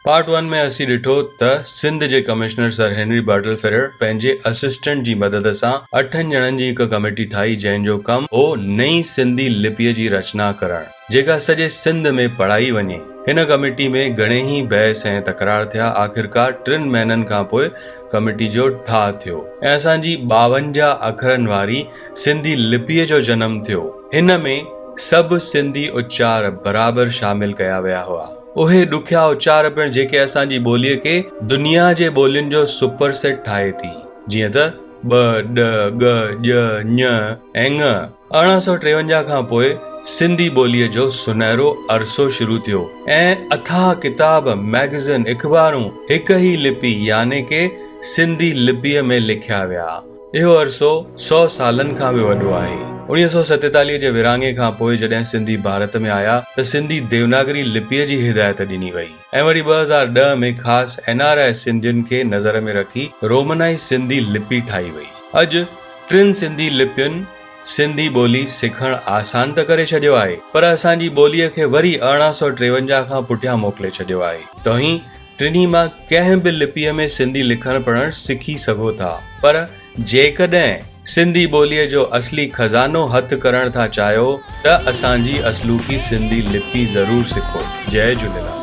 Part one ۾ اسين ڏٺو ته سنڌ جي commissioner sir Henry Bartle Frere پنهنجي اسسٽنٽ جي مدد سان اٺن ڄڻن جي هڪ ڪميٽي ٺاهي جنهن جو ڪم هو نئين سنڌي لپيء جي رچنا ڪرڻ جيڪا سڄي سنڌ ۾ پڙهائي وڃي. هن ڪميٽي ۾ گهڻيئي بحث ۽ تڪرار ٿيا آخرڪار ٽن مهينن کان پوء ڪميٽي جو ٺاهه ٿيو ۽ اسان جي 52 اکرن واري سنڌي لپيء جو جنم ٿيو. هن ۾ سڀ سنڌي اچار برابر شامل ڪيا ويا هئا. اهي ڏکيا اچار پڻ جيڪي اسان جي ٻوليء کي دنيا جي ٻولين جو سپر سيٽ ٺاهي ٿي، جيئن ته ٻ، ڏ، ڳ، ڄ، ڃ ۽ ڱ. 1853 کان پوء سنڌي ٻوليء جو سنهرو عرصو شروع ٿيو ۽ اٿاهه ڪتاب، مئگزين، اخبارون هڪ ئي لپي يعني ڪي سنڌي لپيء ۾ لکيا ويا. اهو عرصو سئو سالن کان به وڏو آهي. 1947 جي ورهاڱي کان پوء جڏهن سنڌي ڀارت ۾ آيا ته سنڌي ديوناگري لپيء جي هدايت ڏني وئي ۽ وري 2010 ۾ خاص اين آر I سنڌين کي نظر ۾ رکي رومنائي سنڌي لپي ٺاهي وئي. اڄ ٽن سنڌي لپين سنڌي ٻولي سکڻ آسان ته ڪري ڇڏيو آهي پر اسان جي ٻوليء کي وري 1853 کان پٺيان موڪلي ڇڏيو آهي. توهين ٽنهي مان ڪنهن به لپيء ۾ سنڌي لکڻ پڙهڻ سکي سگهو ٿا، پر جيڪڏهن سنڌي ٻوليء جو اصلي خزانو هٿ ڪرڻ ٿا چاهيو ته اسان جي اصلوڪي سنڌي لپي ضرور سکو. جئي جهوليلال.